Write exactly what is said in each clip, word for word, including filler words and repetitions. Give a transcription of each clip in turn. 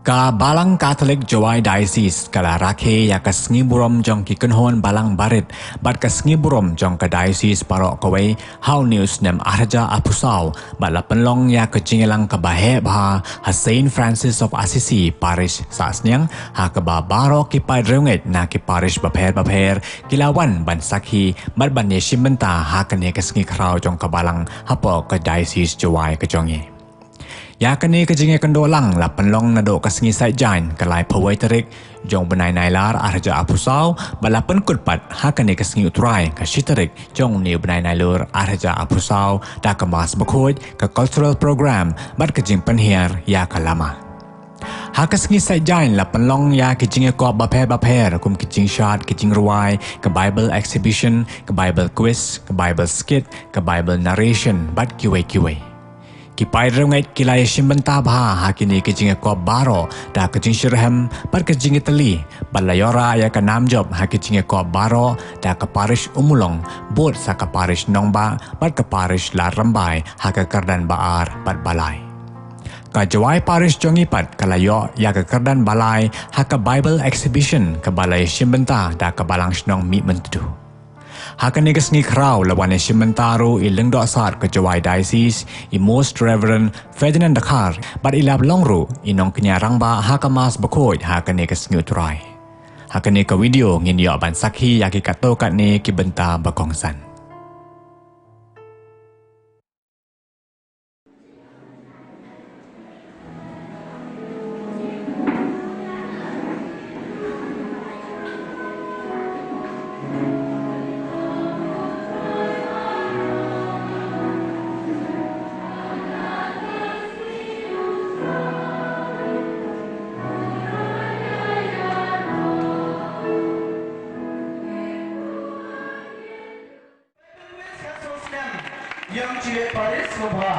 Ka Balang Katholik Jowai Diocese ka la rakhe ïa ka sngi burom jong ki kynhun balang barit bad ka sngi burom jong ka diocese baroh kawei ha une u snem arhajar arphew saw, bad la pynlong ïa ka jingïalang kaba heh bha ha Saint Francis of Assisi Parish Sahsniang, ha kaba baroh ki paid riewngeit na ki parish bapher bapher ki la wan ban sakhi bad ban ïashim bynta ha kane ka sngi khraw jong ka balang hapoh ka diocese Jowai ka jong ngi. Ïa kane ka jingïakynduh lang la pynlong naduh ka sngi Saitjaiñ ka laiphew wei tarik jong u bnai Nailar arhajar arphew saw, bad la pynkut pat ha kane ka sngi U Trai ka shi tarik jong une u bnai Nailur arhajar arphew saw da ka Mass Bakhuid, ka cultural program bad ka jingpynhiar ïa ka lama. Ha ka sngi Saitjaiñ la pynlong ïa ki jingïakop bapher bapher kum ki jingshad, ki jingrwai, ka Bible exhibition, ka Bible quiz, ka Bible skit, ka Bible narration bad kiwei kiwei. Ki paid riewngeit ki la ïashim bynta bha ha kine ki jingïakop baroh da ka jingshitrhem bad ka jingïatylli, bad la ïoh rah ïa ka nam jop ha ki jingïakop baroh da ka parish Ummulong bud sa ka parish Nongbah bad ka parish Ladrymbai ha ka kyrdan ba ar bad ba lai. Ka Jowai Parish jong ngi pat ka la ïoh ïa ka kyrdan ba lai ha ka Bible exhibition kaba la ïashim bynta da ka Balang Shnong Mihmyntdu. Ha kane ka sngi khraw la wan ïashim bynta ruh i Lyngdoh Sad ka Jowai Diocese, i Most Reverend Ferdinand Dkhar, bad i la long ruh i nongkñia rangbah ha ka Mass Bakhuid ha kane ka sngi U Trai. Ha kane ka video ngin ïoh ban sakhi ïa ki katto katne ki bynta ba kongsan. Ïa Jowai Parish sngewbha.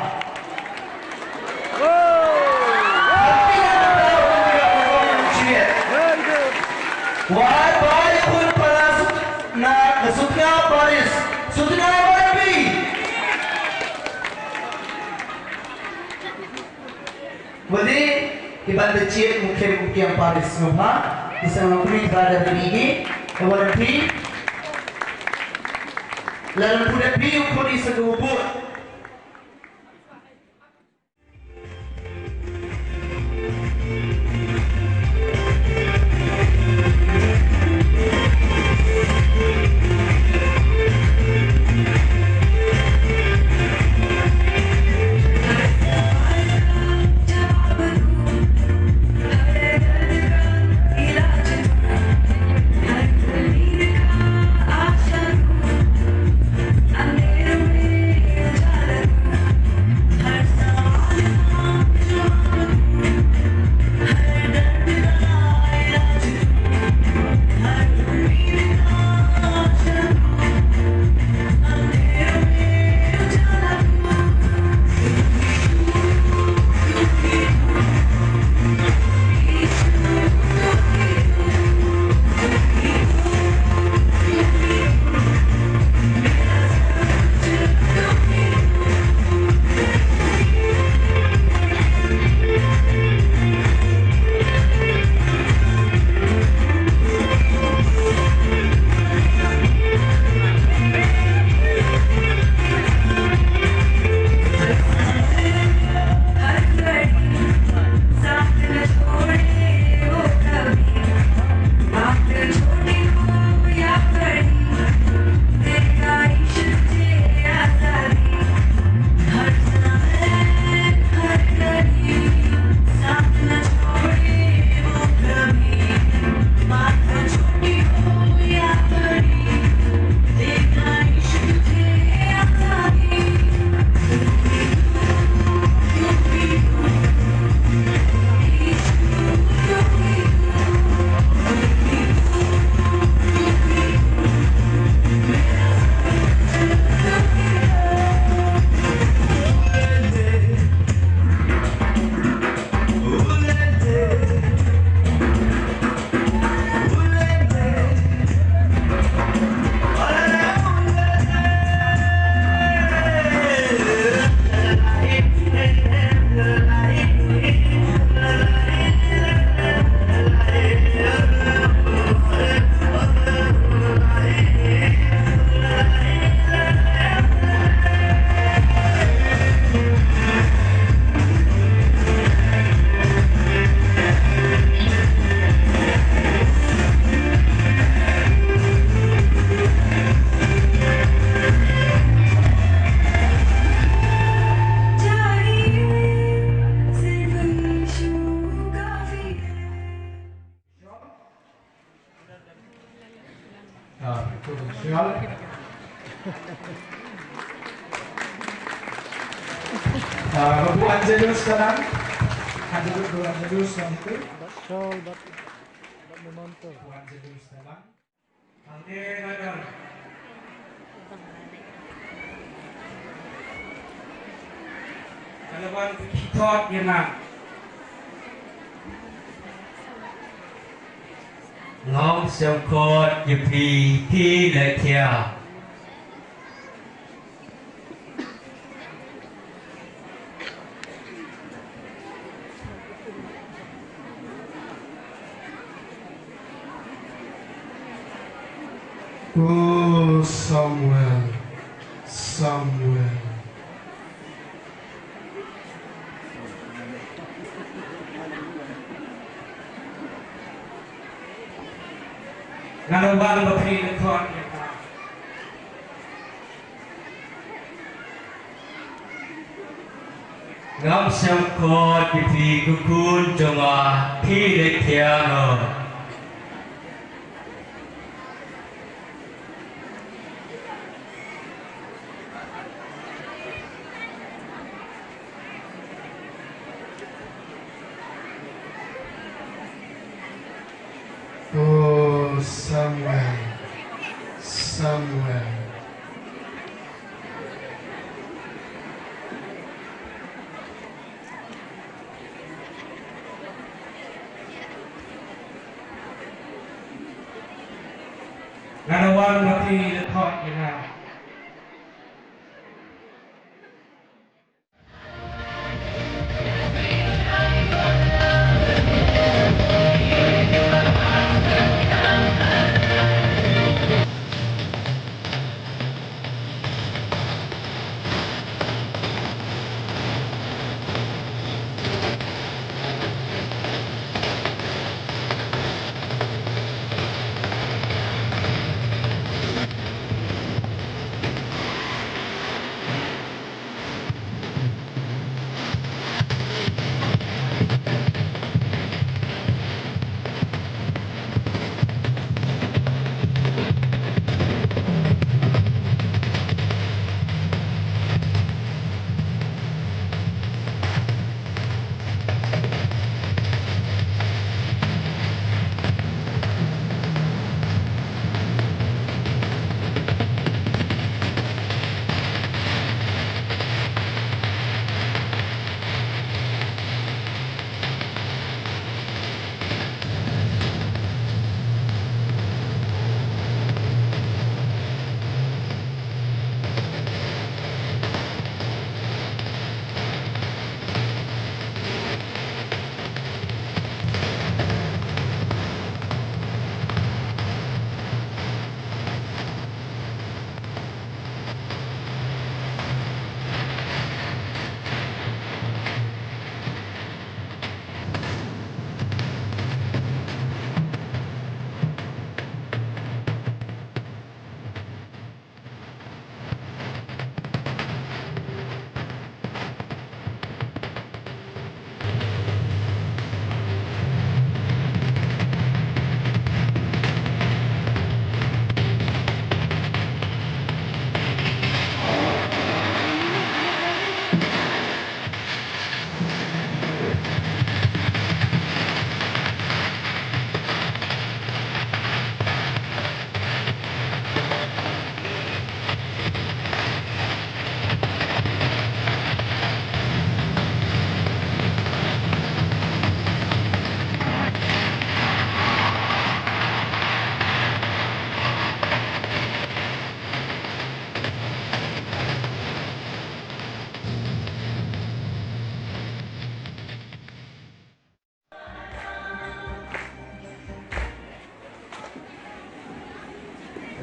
Wai bai pun para sut na sutnga Parish, sutnga Marabi. Wadi, ki ban da chiat mukhim u kiang Parish sngewbha, ki sa ngam puri brother da bigi, e wala phi. Lada phi da phi u puri sa ka ubur. Ah, Babu Angelus Talang. Angelus, Babu Angelus Talang itu. Shawl, bat, bat memento. Babu Angelus Talang. Angge Nagar. Kalawan ki thot ïa nga. Ngam sngewkhot ïa phi, phi leh thiah. Oh, Samuel, Samuel. Nga la wan ba phi la thok ïa nga. Ngam sngewkhot ïa phi ko khun jong nga, phi leh thiah noh. Oh, Samuel, Samuel. Nga la wan ma phi la thok ïa nga.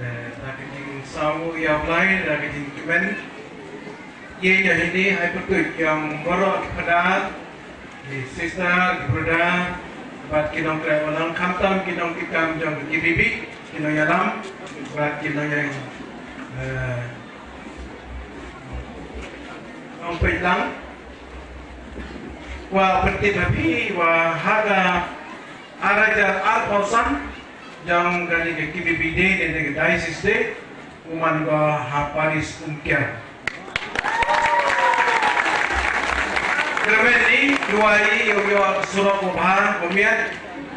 Eh, da ka jingsngew ïa U Blei, da ka jingkmen. Ïa, ïa, ïa, ïa, ai pyrtuit ïa baroh ki phadar, ki sister, ki brother, bad ki nongtrei, khamtam ki nongtrei kam jong ki K B B, ki nongïalam, bad ki nongïalam, eh, nongpeit lang. Wa pyntip ha phi, wa ha ka ar hajar arphew san, jong kane ka K B B Day, ne ka Diocese Day, u man ko ha Parish Umkiar. Duwai ïa u ïoh surok u bha u miat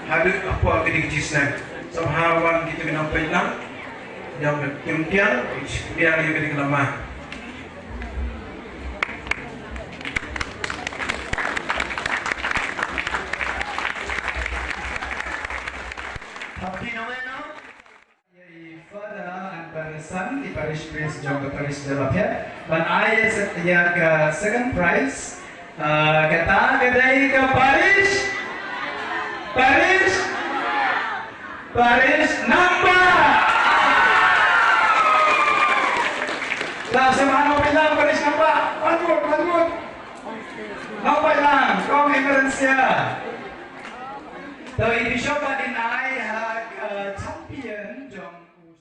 haduh hapoh ka ding chisnem. Sngewbha wan kita ki nongpeit lang. Jong ka kim tiang, biang ïa ka ding lama. Happy New Year, no? Ïa i Father and Father Son, i parish priest jong ka parish Jalaphet. Ban ai ïa se-, ïa ka second prize. Ah, kata ka dei ka parish. Parish. Parish Nambah. Lah, sngewbha nongpeit lang parish Nambah. Patut, patut. Nongpeit lang, kong Emerencia. To i Bishop ba dei ai ha ka champion jong u.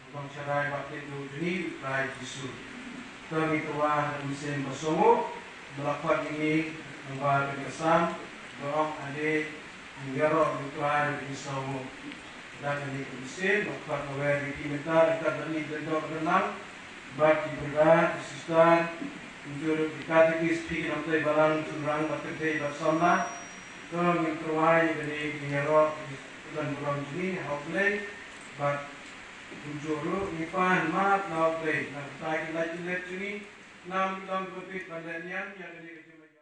Bang sharai baptism jong u Trai Jisu. To ngin tyrwa ha ka mynsiem basngi, ba la khot ïa ngi, nangba ka Kynrad Sam, ba ong, Ade, ngin ïaroh ïa u Trai basngi. Da kane ka mynsiem, ba la khot na wer ïa ki mynta, da ka dani da dok da nang, bad ki brother, ki sister, kumjuh ruh ki katekist, phi ki nongtrei balang, shynrang, bad kynthei, bad samla, to ngin tyrwa ïa kane ka ïaroh, ka jingpynburom jong ngi ha U Blei, bad kumjuh ruh ngi pan map na U Blei na ka bynta ki lait ki let jong ngi, khnang ba ngin ym pynpeit ban leh niam ïa kane ka jingmyntoi.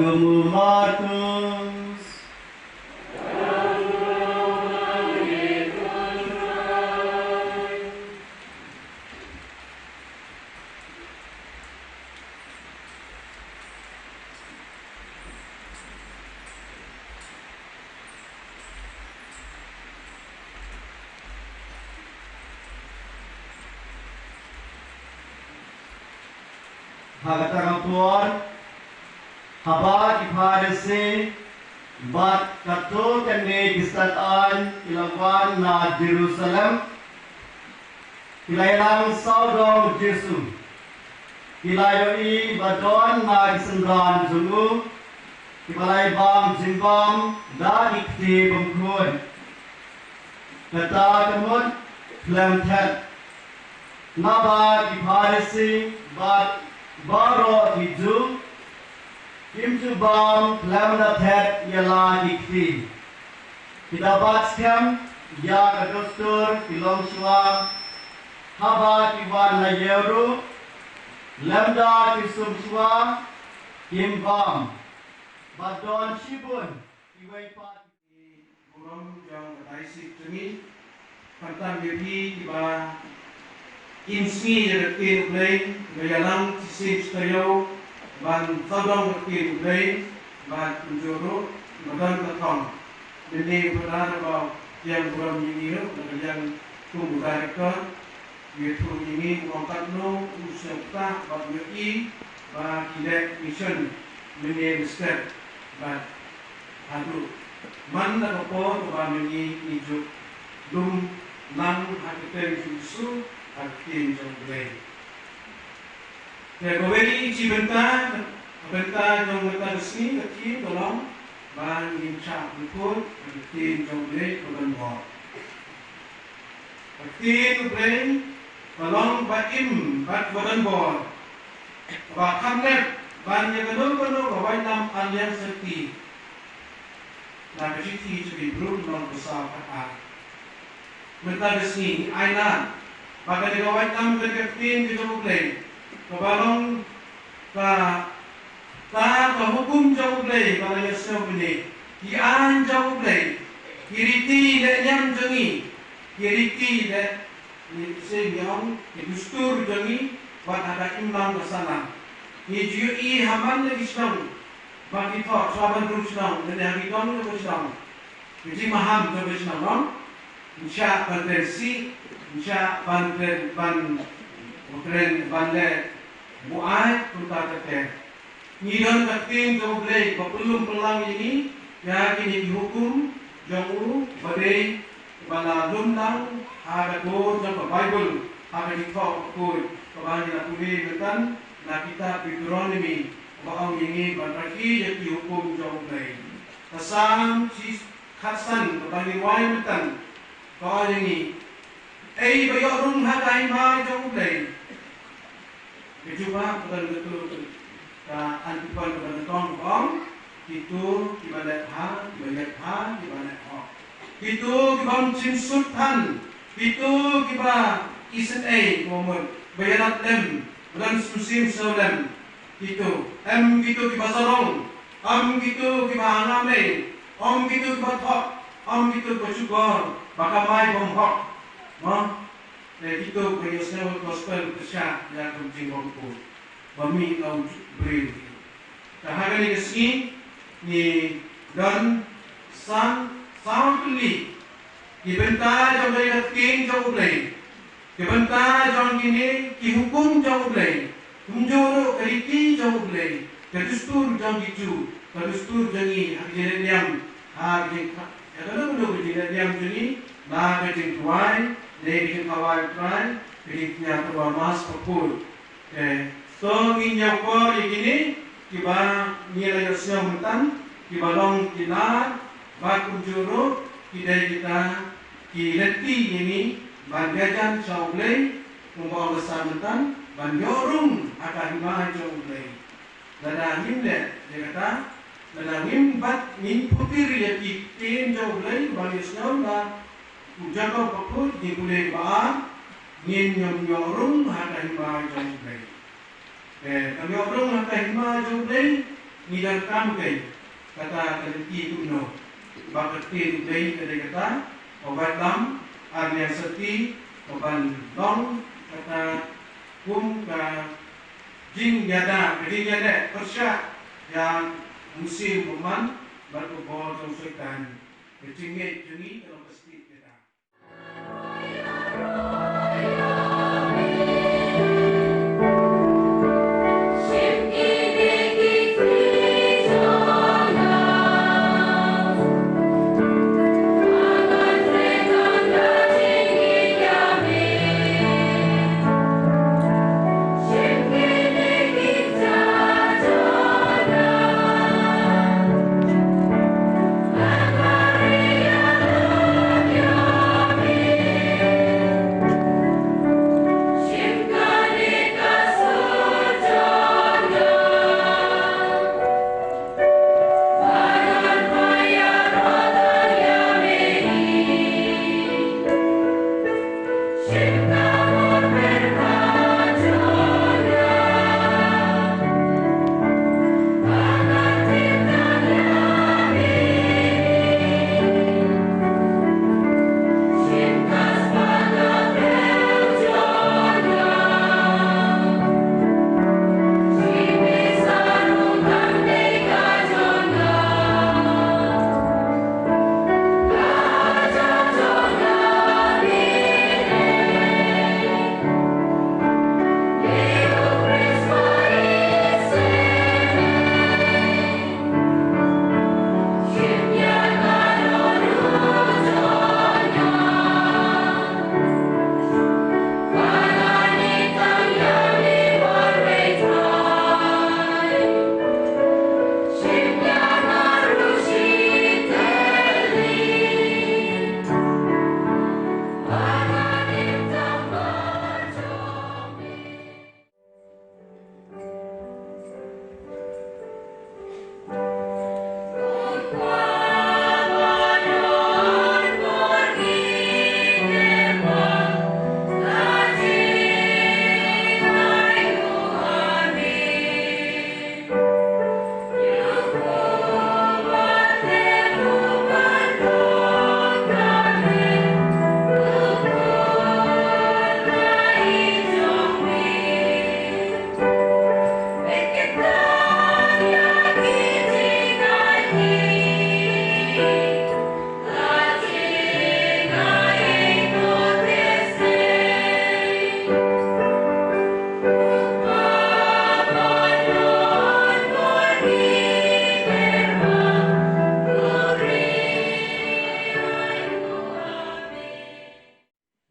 Markus. Ha kata ka por, haba ki Pharisi bad katto katne ki stad aiñ ki la wan na Jerusalem, ki la ïalang sawdong Jisu. Ki la ïohi ba don na ki synran jong u kiba la ïabam jingbam da ki kti bymkhuid. Kata ka mut khlem thet, naba ki Pharisi bad baroh ki Jiw kim ju bam khlem da thet ïa la ki kti. Ki da bat skhem ïa ka dustur ki longshuwa haba ki wan na ïew ruh, lymda ki sumshuwa kim bam. Bad don shibun kiwei pat ki burom jong ka diocese jong ngi, khamtam ïa phi kiba im sngi ïa ka ktien U Blei, kiba ïalang shisien shi taïew ban sawdong ka ktien U Blei, bad kumjuh ruh ba don ka thong. Mynne u Phadar uba pdiang burom ïa ngi ruh na ka liang kum u director, u ïathuh ïa ngi, u ong katno u sngewthuh bad u ïohi ba ki leh mission mynne mynstep bad haduh man la ka por kaba ma ngi ngi ju lum lang ha ka kyrteng jong U Jisu, ha ka ktien jong U Blei. Te kawei ka bynta, ka bynta jong kata ka sngi ka theme ka long ba ngin shah pynkhuid ha ka ktien jong U Blei ba don bor. Ka ktien U Blei ka long ba im bad ba don bor, ba kham nep ban ïa kano kano ka waitlam ar liang syrti. Na ka shithi sha ki Hibru lynnong ba saw khat ar. Mynta ka sngi ngi ai lad ba kane ka waitlam, kane ka ktien ka jong U Blei, kaba long ka, ka, ka hukum jong U Blei ba la ïohsngew mynne, ki aiñ jong U Blei, ki riti leh niam jong ngi, ki riti leh, ngi sngewthuh, ki dustur jong ngi, bad ha ka imlang ka sahlang. Ngi ju ïohi ha man la ki shnong ba ki thoh, shuwa ban rung shnong, lane ha ki dong jong ka shnong, ka jingmaham jong ka shnong, nong. Ngi shah ban kren sih, ngi shah ban kren, ban, ban kren, ban leh buaid kumta ter ter. Ngi don ka ktien jong U Blei ba pynlong pynlang ïa ngi ïa kine ki hukum jong u ba dei ba la lum lang ha ka dur jong ka Baibl, ha ka Jingthoh Bakhuid kaba ngi la pule mynta na kitab Deuteronomy, kaba ong ïa ngi ban rakhe ïa ki hukum jong U Blei. Ka Salm shi khatsan kaba ngi rwai mynta ka ong ïa ngi, ei ba ïoh rung ha ka hima jong U Blei. Ka jubab ka don kato, ka antiphon ka don katto ka ong, kito kiba leh bha, kiba ïaid bha, kiba leh hok. Kito ki bym shim sut than, kito kiba isynei, kumno, ba ïarap lem, ba don mynsiem sngewlem. Kito, em kito kiba sarong, em kito kiba angame, em kito kiba thok, em kito kiba shukor, ba kamai bymhok. Mo? Te kito ba ïohsngew gospel pyrshah ïa ka jingbymkhuid ba mih na u briew. Te ha kane ka sngi ngi don san, san tylli ki bynta jong ka ktien jong U Blei, ki bynta jong kine ki hukum jong U Blei, kumjuh ruh ka riti jong U Blei, ka dustur jong ki Jiw, ka dustur jong ngi ha ka jingïaid niam, ha ka jingkha-, ha kano kano ka jingïaid niam jong ngi, na ka jingduwai, ne ka jingkhawai U Trai, ka jingkñia tyrwa Mass bakhuid. Te to ngin ïa kor ïa kine kiba ngi la ïohsngew mynta, kiba long ki lad, bad kumjuh ruh ki dei kita ki lynti ïa ngi ban ïajan sha U Blei, kumba ong ka Salm mynta, ban ïoh rung ha ka hima jong U Blei. Lada ngim leh ïa kata, lada ngim bat, ngim pyrkhat ïa ki ktien jong U Blei ba ngi ïohsngew na u Jakob bakhuid, ki pule ba ar, ngin ym ïoh rung ha ka hima jong U Blei. Te, ban ïoh rung ha ka hima jong U Blei, Ngi donkam keiñ kata ka lynti kumno? Ba ka ktien U Blei ka dei kata, ba wat lam ar liang syrti, ba ban long kata kum ka jingïada, ka jingïada pyrshah ïa u mynsiem bymman bad u bor jong u Soitan. Ka jingngeit jong ngi ka long ka stieh kata.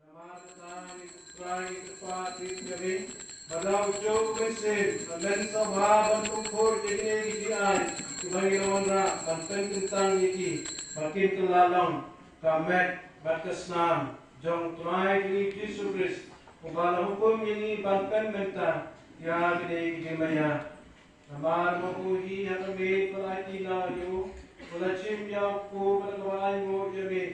Namar kata ngi Trai ngi kyrpad ïa me, ba da u jong u mynsiem, ba men sngewbha ban pynkhot ïa kine ki jingai kiba ngi la wanrah, ban pynkyntang ïa ki, ba kin kylla long ka met bad ka snam jong u Trai ngi Jisu Khrist, uba la hukum ïa ngi ban pynmynta ïa kine ki jingmaïa. Namar ba u hi ha ka miet ba la aiti noh ïa u, u la shim ïa u kpu bad kaba ainguh ïa me,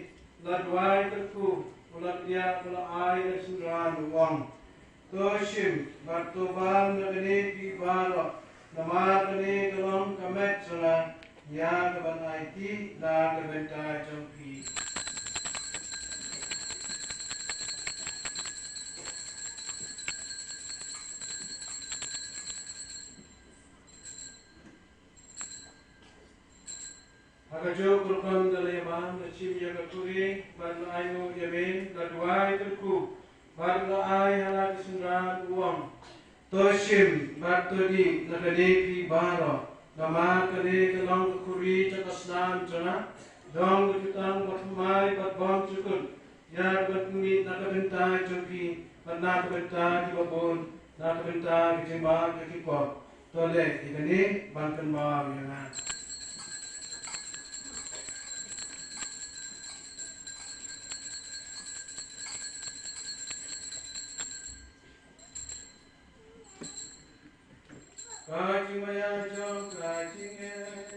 u la duwai kyrkhu, u la kdiah, u la ai ïa ka synran, u ong: To shim bad to bam na kane phi baroh, namar kane ka long ka met jong nga, ïa kaban aiti na ka bynta jong phi. Ha kajuh ka rukom da la ïamam, la shim ïa ka khuri bad la ainguh ïa me, la duwai kyrkhu bad la ai ha la ki synran, u ong: To shim bad to dih na kane phi baroh, namar kane ka long ka khuri jong ka snam jong nga, jong ka jutang bathymmai bad bymjukut, ïa kaban pynmih na ka bynta jong phi bad na ka bynta kiba bun, na ka bynta ka jingmap ïa ki pop. To leh ïa kane ban kynmaw ïa nga. Ka jingmaïa jong ka jingngeit.